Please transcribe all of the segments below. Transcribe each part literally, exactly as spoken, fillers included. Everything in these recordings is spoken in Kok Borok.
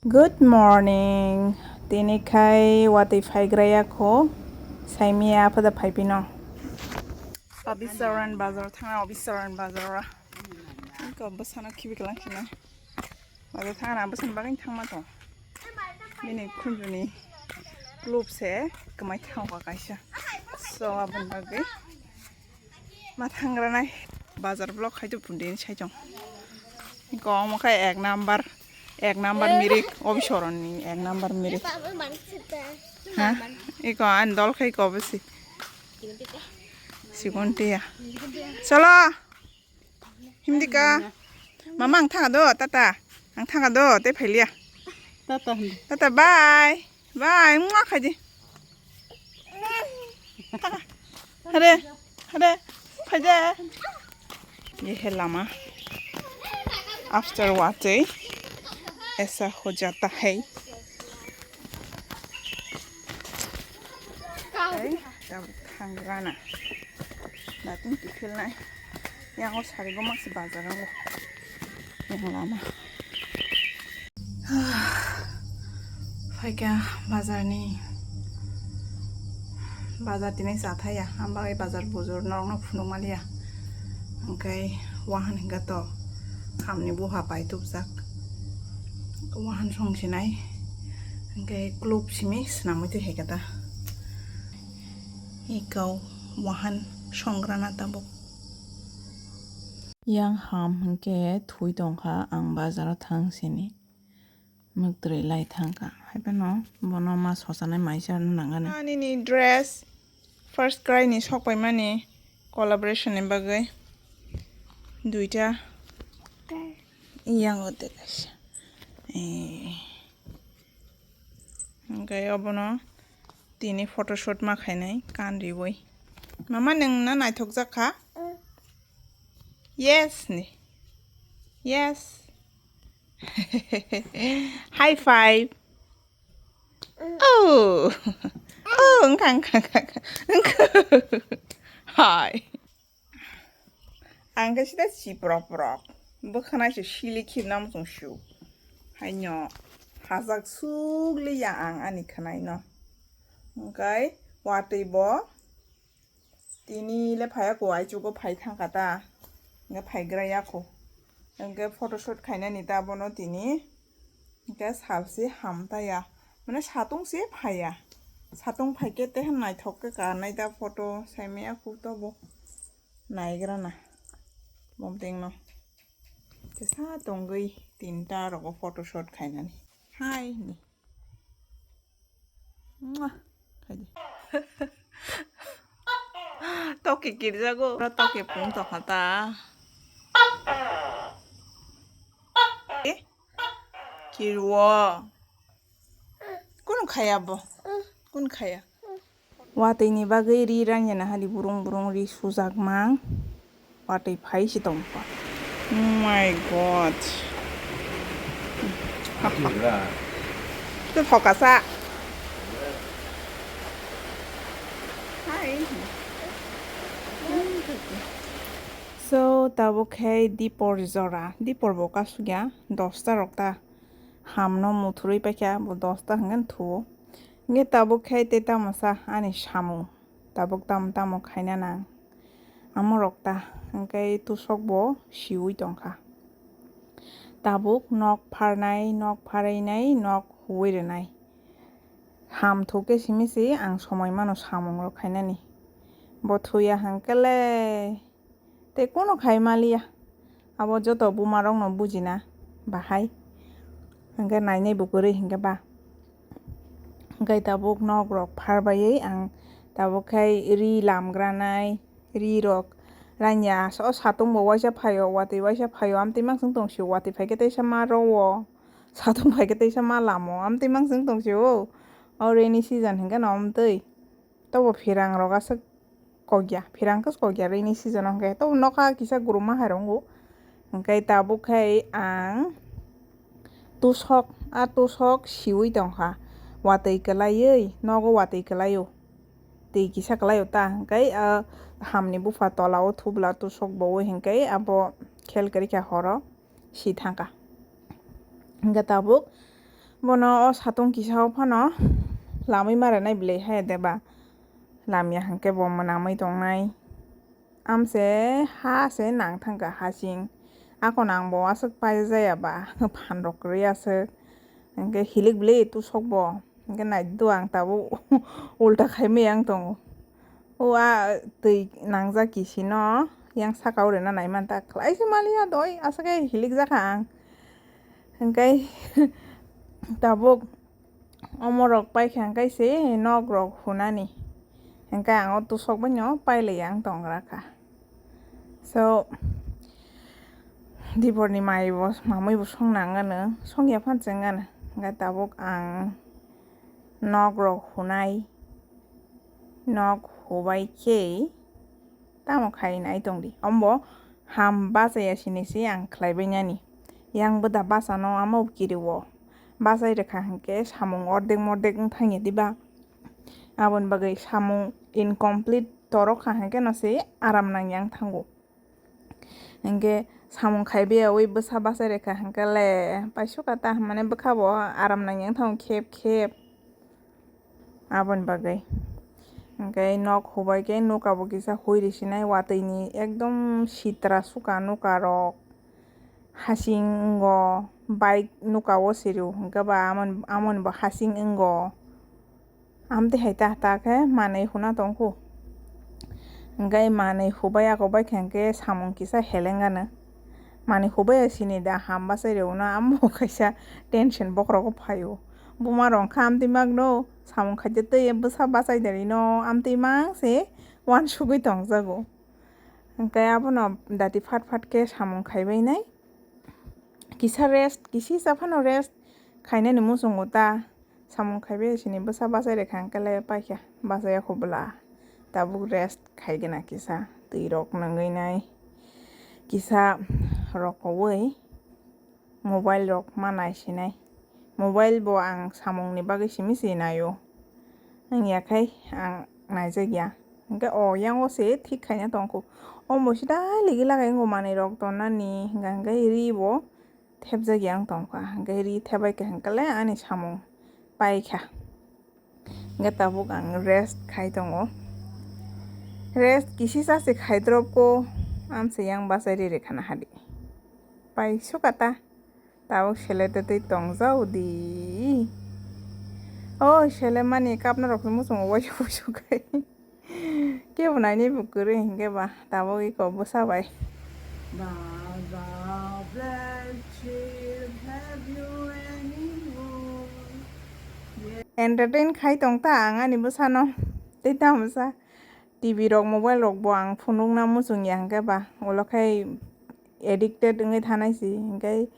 Good morning. Tini khai watwi phaigraya kho. Saimia aphada phaipino. Obisaran bazar thangna, Obisaran bazar. Ko bwsano khibi kalang khina. Bazar thangna bwsano bagwi thangma to. Bini khunjuni club se kwmai thangkha kaisa. So aboni bagwi ma thangra nai. Bazar block khai to pundi ni saichung. Ko omo khai ek number, ek number mirik, Obisaran ni ek number mirik. Ha? Iko an dol khai ko besi. Sigon tiya. Cholo. Himdika. Mama ang thanga do, tata. Ang thanga do, te phailia. Tata hindi. Tata, bye. Bye. Mwa khaji. Thanga. Hare. Hare. Khaji. Ye he lama. After watwi. Aisa ho jata hai. Ai, tabuk thangrana. Dating kiphilnai. Yango sarigo mangsi bazar ango. Yang lama. Phaikha bazarni. Bazar tini chathaya. Ang bagwi bazar bujur norokno phunuk maliya. Hwnkhe wahan hwnkhe to. Hamni buha pai tubjak. Wahan song sinai. Hwnkhe club simi swnamwi twi hai khe ta. Iko wahan songrana tabuk. Yang ham hwnkhe thwi tongkha, ang bazaro thang sini. Mwktwrwi lai thangkha. Haiphano bono ma sosanai maisa nangani. Ani ni dress first cry ni sok paimani collaboration ni bagwi duita. Yang o te kaisa. Eh. Hwnkhe obono tini photoshoot ma khainai kan riwi. Mama, nwng na naithok jak kha? Yes ni. Yes. High five. Oh. Oh, wngkha, wngkha, wngkha, wngkha. Hi. Ang khe sida chiprok prok. Bwkhwnai se sili khibna muchung su. Haino hajak suk li ya ang ani khwnai no. Hwnkhe watwi bo tini le phaiya ko aichugo phai thangkha ta. Hwnkhe phaigra ya kho. Hwnkhe photoshoot khainani ta bono tini. Hwnkhe salse hamtaya. Mane satung se phaiya. Satung phaikhe tei naithok khe kanai ta photo saimaya kho tobo. Naigrana. Bomtengno. Tesa tongwi tinta rogo photoshoot khainani. Hai ni. Mwah. Khaidi. Toki kirjago. Toki pung tokha ta. Eh? Kirwo. Kunu khaya bo? Kunu khaya? Watwi ni bagwi ri ranya na hali burung burung ri sujak mang. Watwi phai si tong kha. Oh my God. Tei thokasa. Hai. So, tabuk khe dipor jora. Dipor bo kasugya, dosta rok ta. Hamno muthurwi paikha, bo dosta hwnkhe thuo. Hwnkhe tabuk khe tei tamo sa ani samung. Tabuk tamo tamo khaina nang. Amorok ta hwnkhe tusok bo siui tongkha. Tabuk nok pharnai, nok pharwinai, nok huui rwnai. Ham thuk khe simi se ang somoi mano samung rok khainani. Bo thuya hwnkhe le tei kunu khai maliya. Abo joto buma rok no bujina bahai. Hwnkhe nainai bo kwrwi hwnkhe ba. Hwnkhe tabuk nok rok phar baiwi ang tabuk khai ri lamgranai, ri rok ranya o satung bo waisa phaio, watwi waisa phaio, amtwi manswng tong sio, watwi phaikhe teisa ma rowo, satung phaikhe teisa ma lamo, amtwi manswng tong sio. O rainy season hwnkhe no amtwi tobo phirang rok aswk kokya, phirang khe kokya rainy season o hwnkhe tobo nokha kisa guruma hai rongo. Hwnkhe tabuk khai ang tusok, a tusok siui tongkha, watwi kwlaiwi, nogo watwi kwlaio, twi kisa kwlaio ta, hwnkhe, ah, hamni bupha tola o thubla tusok boui hwnkhe abo khel kwrwikha horo si thangkha. Hwnkhe tabuk Bono o satung kisa o phano lamwi ma rwnai belai hai de ba. Lamya hwnkhe bo mwnamwi tongnai. Amse ha se nang thangkha hasing. Ako nang bo aswk pai jaya ba phan rok kwrwi aswk. Hwnkhe hilik belai tusok bo. Hwnkhe nai do ang tabuk ulta khai maya wng tongo. O a twi nangjak kisino yang saka o rwna nai manta khlai se maliya doi aswk khe hilik jakha ang. Hwnkhe tabuk omo rok paikha hwnkhe se nok rok hunani. Hwnkhe ang o tusok bai no pailai ang tongra kha. So diporni mai bo mamui bo song nang ano song ya phan cheng ano hwnkhe tabuk ang nok rok hunai nok hubai khe tamo khai nai tong di ombo ham bachaya sini se ang khlai bai nani yang bwda bachano amo kiri o bachai rwkha hwnkhe samung ordek mordek wng thangya diba aboni bagwi samung incomplete torok kha hwnkhe no se aram nangya wng thango. Hwnkhe samung khaibayawi bwsa bachai rwkha hwnkhe le paisukha ta hwnmani bwkha bo aram nangya wng thango khep khep aboni bagwi. Hwnkhe nok hubai khe nuka bo kisa hui risinai watwi ni ekdom sitra suka nuka rok hasing wngo bike nuka o sirw hwnkhe ba amoni amoni bo hasing wngo. Amtwi hai ta ta khe manwi huna tongkhu. Hwnkhe manwi hubai ako bai khe hwnkhe samung kisa heleng gana. Manwi hubai sini da ham bachai rwna amo kaisa tension bokhorogo phaio. Buma rok kha amtwi magno samung khaide twi bwsa bachai da rino amtwi mang se uansugwi tongjago. Hwnkhe abono dati phat phat khe samung khaibai nai. Kisa rest, kisisa phano rest khainani muchungo ta. Samung khaibai sini bwsa bachai rwkha hwnkhe le paikha bachaya kho bwla. Tabuk rest khaigwna kisa twi rok nungwi nai. Kisa rokoui mobile rok ma naisinai. Mobile bo ang samungni bagwi simi se naio. Wngya khai ang naijakya. Hwnkhe o yango se thik khaina tongkhu. O bo se daily gila khai wngkha manwi rok tonnani hwnkha hwnkhe ri bo thepjakya wng tongkha. Hwnkhe ri thebai kha hwnkhe le ani samung paikha. Hwnkhe tabuk ang rest khai tongo. Rest kisisa se khai drop kho. Amse yang bachai ri rwkha na hadi. Paisukha ta. Tabuk sele tetwi tongjao di. O sele mani kapna rok muchungo waisa waisa khai. Kebo naini bo kwrwi hinkhe ba tabuk iko bwsa bai. Baba, black sheep, have you any more? Entertain khai tong ta ang ani bwsano. Tei tamo sa T V rok, mobile rok bo ang phunukna muchung ya hinkhe ba ulo khai addicted wngwi thanai si, hinkhe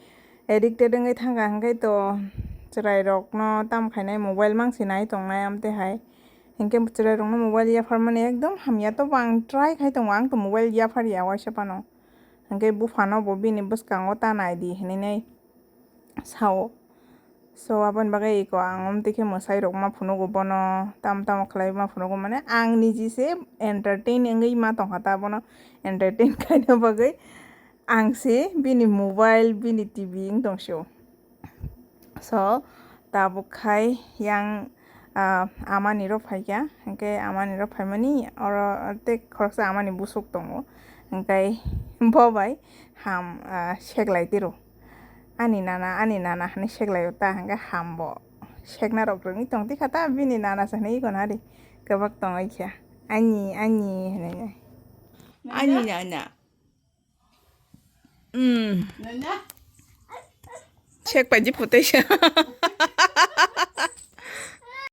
addicted wngwi thangkha hinkhe to chwrai rokno tamo khainai mobile mang se nai tongnai amtwi hai, hinkhe chwrai rokno mobile yapharmani ekdom hamya, tobo ang try khai tongo, ang to mobile yapharya waisa phano, hinkhe buphano bo bini bwskango ta nai di hinui nai sao. So aboni bagwi iko ang omtwi khe mwsai rok ma phunugo bono, tamo tamo khlai ma phunugo, mane ang niji se entertain wngwi ma tongkha ta, bono entertain khaina bagwi ang se bini mobile, bini T V wng tong sio. So tabuk khai yang, ah, amani rok phaikha, hinkhe amani rok phaimani oro tei khoroksa amani busuk tongo, hinkhe bo bai ham, ah, seklai tiro. Ani nana, ani nana hinui seklaio ta, hinkhe ham bo sekna rok rwngwi tong tikha ta, bini nana se hinui iko nari kwbak tongwi kha. Ani, ani hinui nai. Ani nana. Mm. Sek paji putui sa.